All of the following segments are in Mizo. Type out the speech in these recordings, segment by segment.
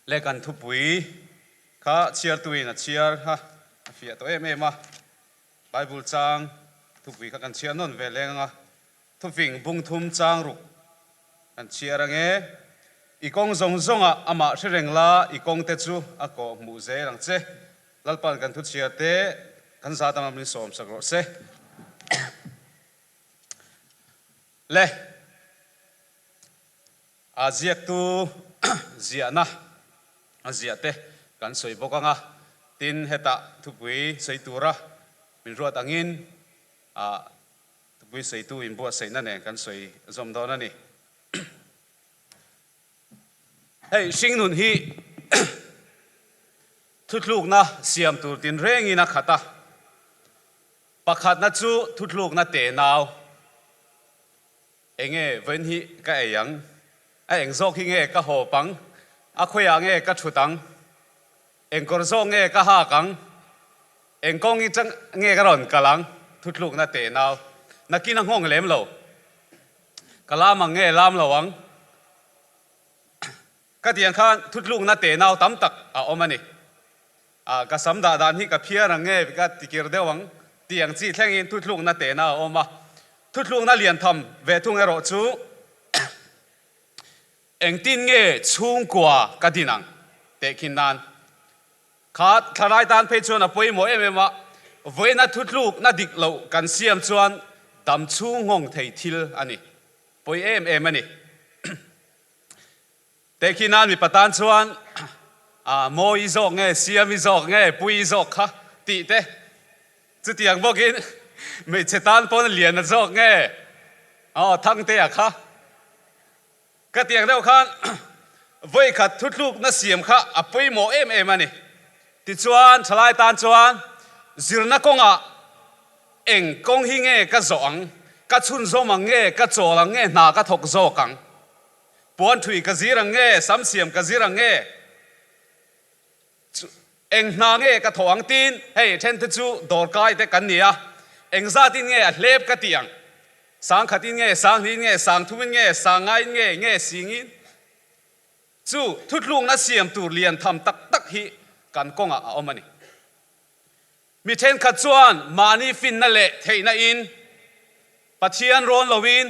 Le kan thupui kha chhiartuin a chhiar kha a fiah tawh em em a, Bible chang thupui kha kan chhiar nawn ve leng ang a, thufing bung thum chang ruk kan chhiar ang e. I kawng zawng zawngah amah hre reng la, i kawngte chu a kawh hmuh zel ang che. Lalpa'n kan thuchhiar te kan zat anga min sawm sak rawh se. Le. A ziaktu ziahna a ziah te kan sawi bawk ang a, tin hetah thupui sawi tura min ruat angin a thupui sawitu inbuatsaihna nen kan sawi zawm dawn a ni. Hei hringnun hi thuthlukna siam tur tinrengin a khat a, pakhatna chu thuthlukna tenau. Enge vawiin hi ka ei ang? A eng zawk hi nge ka hawp ang? A khawiah nge ka thut ang? Eng kawr zawk nge ka hak ang? Eng kawng i chang nge ka rawn kal ang? Thutlukna teh nau. Nakin a nghawng lem lo. Ka lam ang nge lam lo ang? Ka tiang khan thutlukna teh nau tam tak a awm a ni. A, ka sam dah dan hi ka phiar ang nge ka tikir deuh ang tih ang chi thlengin thuthlukna tehna a awm a. Thuthlukna lian tham ve thung erawh chu engtin nge chhungkua ka din ang teh khin nan kha thlalai tan phei chuan a pawimawh em em a, vawiina thuthlukna dik loh kan siam chuan dam chhung nghawng thei thil a ni, pawi em em a ni. Tehkhi nan mipa tan chuan Mawi i zawk nge, Siam i zawk nge, Pui i zawk kha tih te, chutiang bawkin hmeichhe tan pawn Liana zawk nge, aw Thangtea kha ka tiang deuh khan vawikhat thutlukna siam kha a pawimawh em em a ni. Tichuan thalai tan chuan zirna kawngah eng kawng hi nge ka zawh ang, ka chhunzawm ang nge, ka chawl ang nge, hna ka thawk zawk ang. Puan thui ka zir ang nge, sam siam ka zir ang nge, chu eng hna nge ka thawh ang tiin hei then te chu dawrkai te kan ni a, eng zatin nge a hlep ka tih ang, sangkhatin nge, sanghnihin nge, sangthumin nge, sangngaiin nge, nge singin, chu thutlukna siam tur lian tham tak tak hi kan kawngah a awm a ni. Mi thenkhat chuan mahni finna leh theihna in Pathian rawn loin,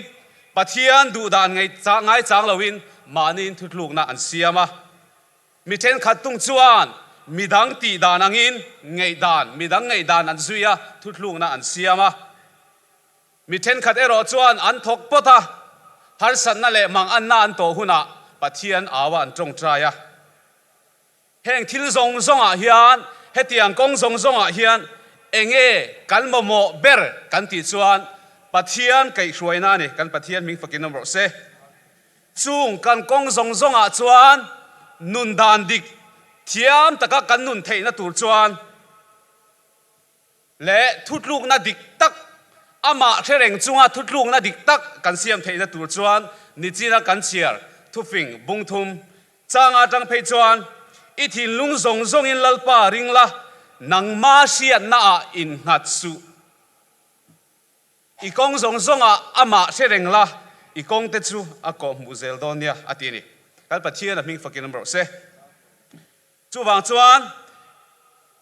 Pathian duhdan ngaichang loin mahniin thutlukna an siam a. Mi thenkhat tung chuan midang tihdan angin ngaihdan, midang ngaihdan an zui a, thutlukna an siam a. Mi thenkhat erawh chuan an thawk pawt a, harsatna leh manganna an tawh hunah Pathian au a an tawngtai a. Heng thil zawng zawngah hian, hetiang kawng zawng zawngah hian enge kan mamawh ber kan tih chuan Pathian kaihhruaina a ni, kan Pathian hming fakin awm rawh se. Chung kan kawng zawng zawngah chuan nun dan dik thiam taka kan nun theihna tur chuan leh thutlukna dik tak, amah hre reng chunga thutlukna dik tak kan siam theihna tur chuan nichina kan chhiar thufing bung thum changa atang phei chuan i thinlung zawng zawngin Lalpa ring la, nangma hriatnaah innghat suh. I kawng zawng zawngah amah hre reng la, i kawngte chu a kawh hmuh zel dawn nia, a ti a ni. Kan Pathian a hming fakin awm rawh se. Chuvang chuan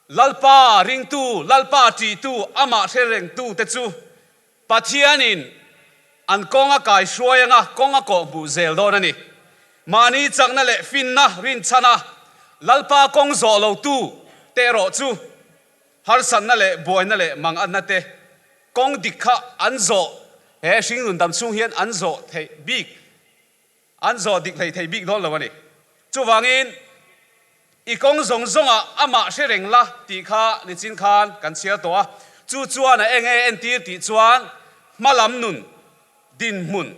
Lalpa ringtu, Lalpa ṭihtu, amah hre rengtute chu Pathianin an kawng a kaihruai anga kawng a kawh hmuh zel dawn a ni. Mahni chakna leh finna rinchhana Lalpa kawng zawh lotu te erawh chu harsatna leh buaina leh manganna te kawng dik kha an zawh he hringnun dam chhung hian an zawh theih bik An zawh dik hlei thei bik dawn lo a ni. Chuvangin, I kawng zawng zawngah amah hre reng la tih kha nichin khan kan chhiar tawh a. Chu chuan a eng e entir tih chuan hma lam nun, dinhmun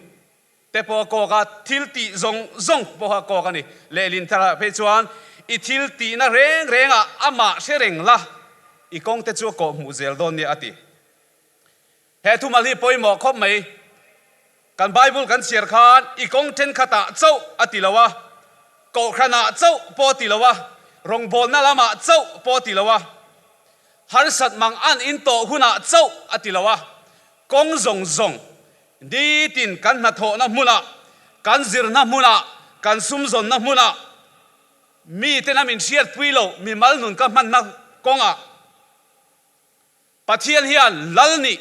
te pawh a kawk a, thil tih zawng zawng pawh a kawk a ni. Lehlin tharah phei chuan i thil tihna reng rengah amah hre reng la, i kawng te chu a kawh hmuh zel dawn nia a ti. He thumal hi pawimawh khawp mai. Kan Bible kan chhiar khan i kawng thenkhatah chauh a ti lo a, kohhranah chauh pawh a ti lo a, rawngbawlna lamah chauh pawh a ti lo a, harsat mang an in tawh hunah chauh a ti lo a, kawng zawng zawng, nitin kan hnathawhna hmunah, kan zirna hmunah, kan sumzawnna hmunah. Miten a min hriatpui loh mimal nun ka hmanna kawngah Pathian hian lal nih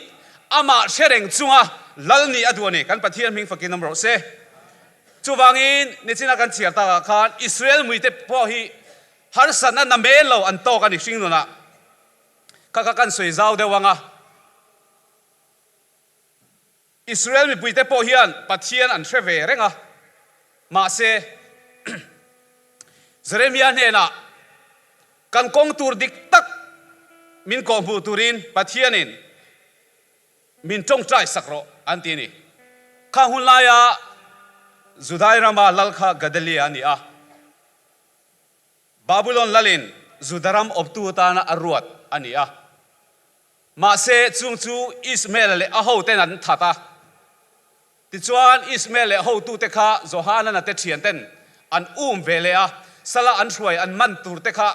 amah hre reng chunga lal nih a duh a ni. Kan Pathian hming fakin awm rawh se. Chuvangin nichina kan chhiar takah khan Israel muite pawh hi harsatna na mel lo an tawk a ni hring nunah. Kha kha kan sawi zau deuh ang a. Israel mipuite pawh hian Pathian an hre ve reng a, mahse, Jeremia hnenah kan kawng tur dik tak min kawhhmuh turin Pathianin min tawngtai sak rawh an ti a ni. Khang hun laia Judai rama lal kha Gedalia a ni a. Babulon lalin Juda ram awptu atana a ruat a ni a. Mahse, chung chu Ismael leh a hoten an that a. Tichuan, Ismael leh hotute kha Johanana te thianten an um ve leh a, sala an hruai an man turte kha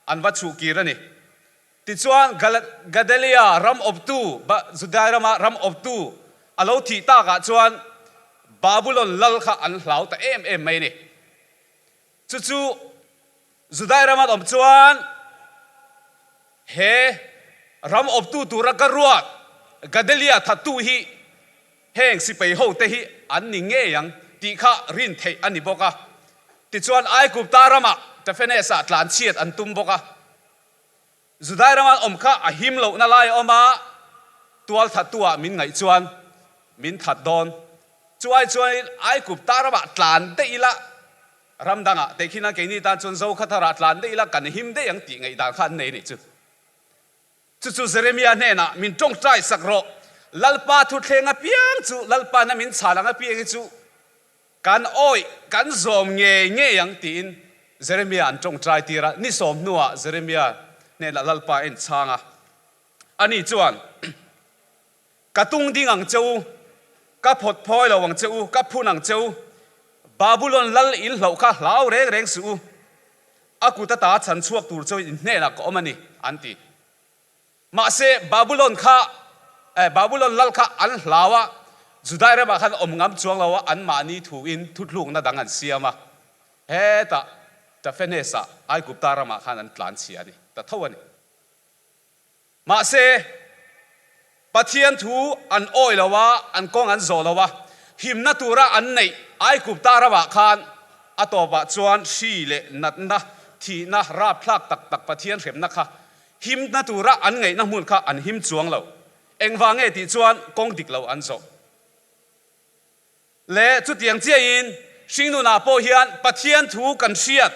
an va chhuh kir a ni. Tichuan, Gadelia ram awptu, Judai rama ram awptu a lo thih takah chuan Babulon lal kha an hlau ta em em mai a ni. Chu chu Judai rama awm chuan he ram awptu tura ka ruat Gadelia thattu hi heng sipai hote hi an ni ngei ang tih kha rin theih a ni bawk a. Tichuan Aigupta ramah Tafenes-ah tlanchhiat an tum bawk a. Judai rama awm kha a him lohna lai a awm a, tual thattu-ah min ngaih chuan min that dawn. Chu ai chuanin Aigupta ramah tlan daih ila, ram dangah teh khin a keini tan chuan Zokhatharah tlan daih ila kan him daih ang tih ngaihdan kha an nei a nih chu. Chu chu Jeremia hnenah min tawngtai sak rawh, Lalpa thuthleng apiang chu Lalpa'n a min chhal ang apiang hi chu Kan awih, kan zawm ngei ngei ang tiin Jeremia an tawngtai tir a. Ni sawm hnuah Jeremia hnenah Lalpa a inchhang a. Ani chuan, Ka tung ding ang che u, ka phawt phawi lo ang che u, ka phun ang che u, Babulon lal in hloh kha hlau reng reng suh u, a kut ata chhan chhuak tur chu in hnenah ka awm a ni, an ti. Mahse, Babulon kha, eh, Babulon lal kha an hlau a, Judai ramah khan awm ngam chuang lo a, anmahni thuin thutlukna dang an siam a, hetah Tafenes-ah Aigupta ramah khan an tlan chhia a ni ta tho a ni. Mahse, Pathian thu an awi lo a, an kawng an zawh lo a, himna tura an neih Aigupta ramah khan a tawpah chuan hri leh natna, thihna rapthlak tak tak Pathian hremna kha Himna tura an ngaihna hmun kha an him chuang lo. Engvang nge tih chuan kawng dik lo an zawh. Le chutiang chiahin hringnunah pawh hian Pathian thu kan hriat,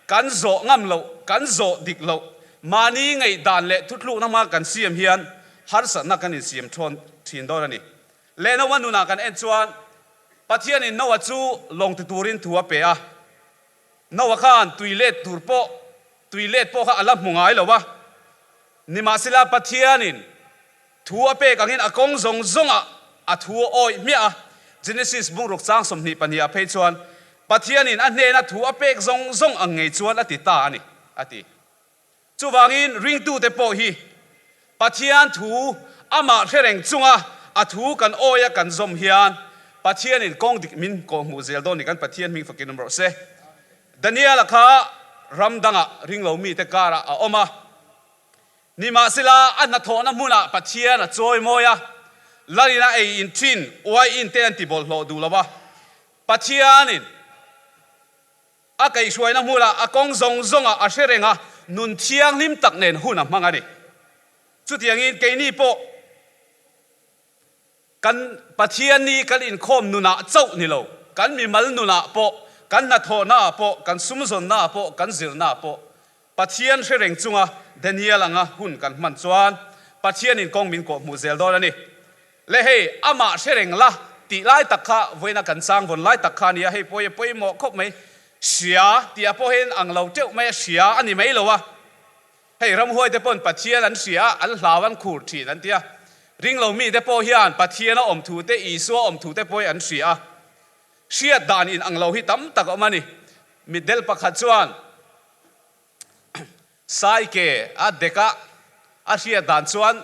kan zawh ngam loh, kan zawh dik loh, mahni ngaihdan leh thuthlukna hma kan siam hian harsatna kan insiam thawn thin dawn a ni. Le Noah nunah kan en chuan Pathianin Noah chu lawng ti turin thu a pe a. Noah khan tui let tur pawh, tui let pawh kha a la hmu ngai lo a. Nimahsela Pathianin thu a pek angin a kawng zawng zawngah a thu a awih hmiah a. Genesis bungruk chang 22 ah phei chuan Pathianin a hnena thu a pek zawng zawng ang ngei chuan a ti ta a ni, a ti. Chuvangin ringtute pawh hi Pathian thu amah hre reng chunga a thu kan awia kan zawm hian Pathianin kawng dik min kawhhmuh zel dawn ni kan Pathian hming fakin awm rawh se. Daniel-a kha ram dangah ringlo mite karah a awm a, nimahsela a hnathawhna hmunah Pathian a chawimawi a, lalin a ei in thin uaiin te an ti bawlhhlawh duh lo a, Pathianin A kaihhruaina hmunah a kawng zawng zawngah a hre reng a, nun thianghlim tak nen hun a hmang a ni. Chutiangin keini pawh kan Pathian ni kan inkhawm nunah chauh ni lo, kan mimal nunah pawh, kan hnathawhnaah pawh, kan sumzawnnaah pawh, kan zirnaah pawh Pathian hre reng chunga Daniel anga hun kan hman chuan Pathianin kawng min kawhhmuh zel dawn a ni. Le hei, amah hre reng la tih lai tak kha vawiina kan chang vawn lai tak kha a ni a, hei pawh hi a pawimawh khawp mai. Hria tih ah pawh hian ang lo teuh mai a, hria a ni mai lo a. Hei ramhuai te pawn Pathian an hria a, an hlau an khur thin an ti a. Ringlo mite pawh hian Pathian a awm thu te, Isua awm thu te pawh hi an hria a. Hriat dan in ang lo hi tam tak a awm a ni. Mitdel pakhat chuan Saike a dek a, a hriat dan chuan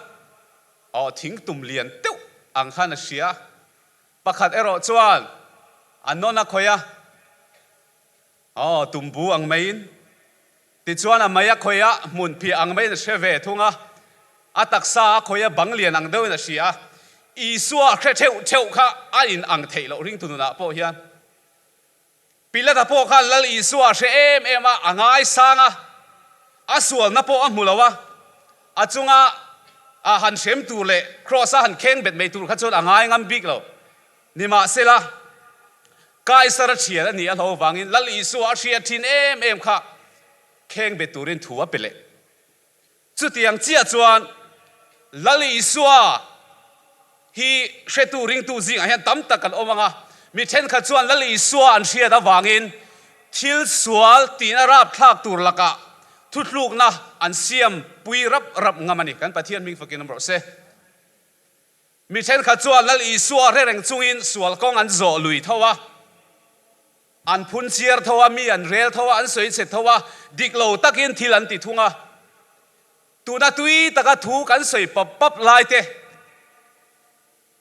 aw thing tum lian deuh ang khan a hria. Pakhat erawh chuan a nawn a khawih a. Aw, tumbu ang maiin. Tichuan a mei a khawih a, hmun phiah ang maiin a hre ve thung a. A taksa a khawih a, bang lian ang deuhin a hria a. Isua hre theuh theuh kha a in ang theih loh ringtu nunah pawh hian. Pilata pawh khan Lal Isua a hre em em a, a ngaisang a, a sualna pawh a hmu lo a, a chunga a han hrem tur leh Kraws a han kheng bet mai tur kha chuan a ngai ngam bik lo. Nimahsela, Kaisara thian a nih a hlo vangin Lal Isua a hriat thin em em kha kheng bet turin thu a pe leh. Chutiang chiah chuan Lal Isua hi hretu ringtu zingah hian tam tak kan awm ang a, mi thenkhat chuan Lal Isua an hriat avangin thil sual tihna rapthlak tur lakah thutlukna an siam pui rap rap ngam a ni. Kan Pathian hming fakin awm rawh se. Mi thenkhat chuan Lal Isua hre reng chungin sual kawng an zawh lui tho a, an phun chiar tho a, mi an rel tho a, an sawi chhe tho a, dik lo takin thil an ti thung a. Tuna tui taka thu kan sawi pap pap lai te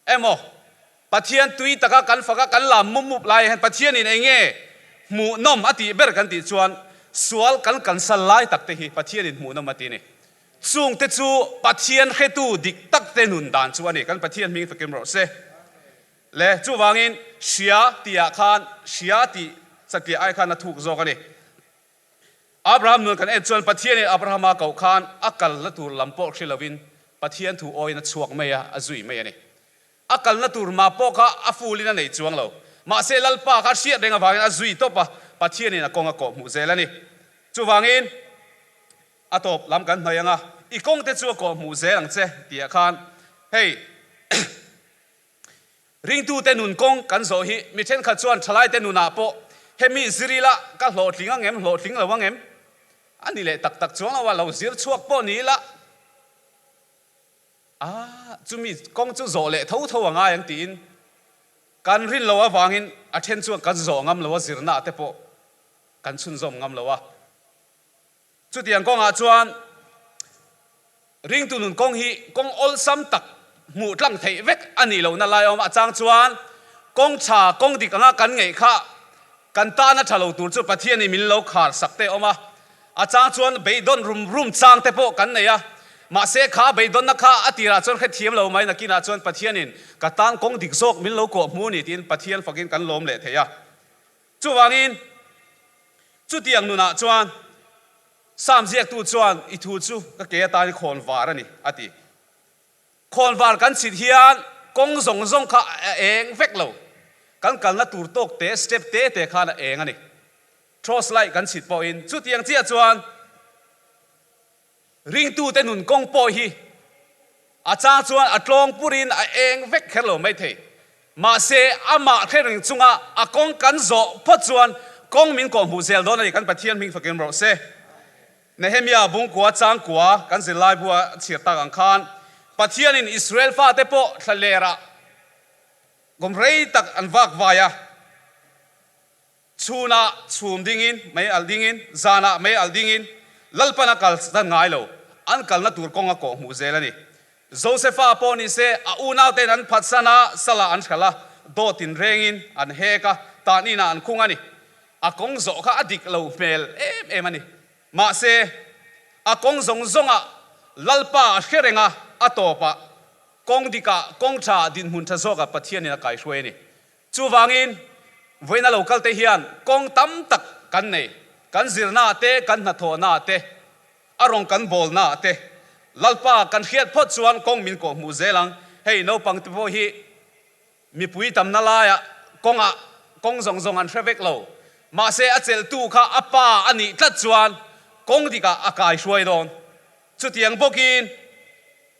emaw, Pathian tui taka kan fak a, kan lam mup mup lai hian Pathianin eng nge hmuhnawm a tih ber kan tih chuan sual kan kalsan lai tak te hi Pathianin hmuhnawm a ti a ni. Chungte chu Pathian hretu dik takte nun dan chu a ni. Kan Pathian hming fakim rawh se. Le, chuvangin hria tihah khan hria tih satliah ai khan a thuk zawk a ni. Abraham nun kan en chuan Pathianin Abrahama koh khan a kalna tur lam pawh hre lovin Pathian thu awiin a chhuak mai a, a zui mai a ni. A kalna tur mah pawh kha a fulin a nei chuang lo. Mahse Lalpa kha hriat reng avangin a zui tawp a, Pathianin a kawng a kawh hmuh zel a ni. Chuvangin. A tawp lam kan hnaih ang a, i kawng te chu a kawh hmuh zel ang che tih ah khan hei ringtute nun kawng kan zawh hi mi thenkhat chuan thalaite nunah pawh hemi zir ila ka hlawhtling ang em hlawhtling lo ang em a ni leh tak tak chuang lo a, lo zir chhuak pawh ni ila a chumi kawng chu zawh leh tho tho a ngai ang tiin kan rin loh avangin a then chuan kan zawh ngam lo a zirna te pawh kan chhunzawm ngam lo a. Chutiang kawngah chuan ringtu nun kawng hi kawng awlsam tak hmuh tlang theih vek a nih lohna lai a awm. A chang chuan kawng tha, kawng dik anga kan ngeih kha kan tana tha lo tur chu Pathianin min lo khar sak te a awm a. A chang chuan beidawn rum rum chang te pawh kan nei a. Mahse kha beidawnna kha a tirah chuan hrethiam lo mai nakinah chuan Pathianin ka tan kawng dik zawk min lo kawh hmu a ni tiin Pathian fakin kan lawm leh thei a. Chuvangin, chutiang nunah chuan Psalm ziaktu chuan i thu chu ka ke atan i khawn var a ni, a ti. Khawn var kan chhit hian kawng zawng zawng kha a eng vek lo. Kan kalna tur tawk te, step te te khan a eng a ni. Torch light kan chhit pawhin chutiang chiah chuan Ringtute nun kawng pawh hi a chang chuan a tlawng purin a eng vek kher lo maithei. Mahse, amah hre reng chunga a kawng kan zawh phawt chuan kawng min kawhhmuh zel dawn a ni. Kan Pathian hming fakin rawh se. Nehemia bungkua changkua kan zirlai bua chhiar tak ang khan Pathianin Israel fate pawh thlalerah kum rei tak an vak vai a. Chhunah chhum dingin, mei alh dingin, zanah mei alh dingin Lalpan a kal dan ngai lo, an kalna tur kawng a kawh hmuh zel a ni. Josefa pawh ni se, a unaute'n an phatsan a, salah an hralh a, dawt inrengin an hek a, tan inah an khung a ni. A kawng zawh kha a dik lo hmel em em a ni. Mahse, a kawng zawng zawngah Lalpa a hre reng a, a tawpah kawng dikah, kawng tha, dinhmun tha zawkah Pathianin a kaihruai a ni. Chuvangin, vawiina lo kalte hian kawng tam tak kan nei, kan zirnaah te, kan hnathawhnaah te, a rawng kan bawlnaah te. Lalpa kan hriat phawt chuan kawng min kawhhmuh zel ang. Hei naupangte pawh hi mipui tamna laiah kawngah kawng zawng zawng an hre vek lo. Mahse a chelhtu kha a pa a nih tlat chuan kawng dikah a kaihruai dawn. Chutiang bawkin,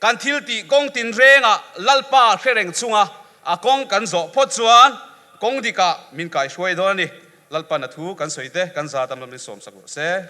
kan thil tih kawng tinrengah Lalpa hre reng chunga a kawng kan zawh phawt chuan kawng dikah min kaihruai dawn a ni. Lalpa'n a thu kan sawi te kan zat am lam in sawmsak rawh se.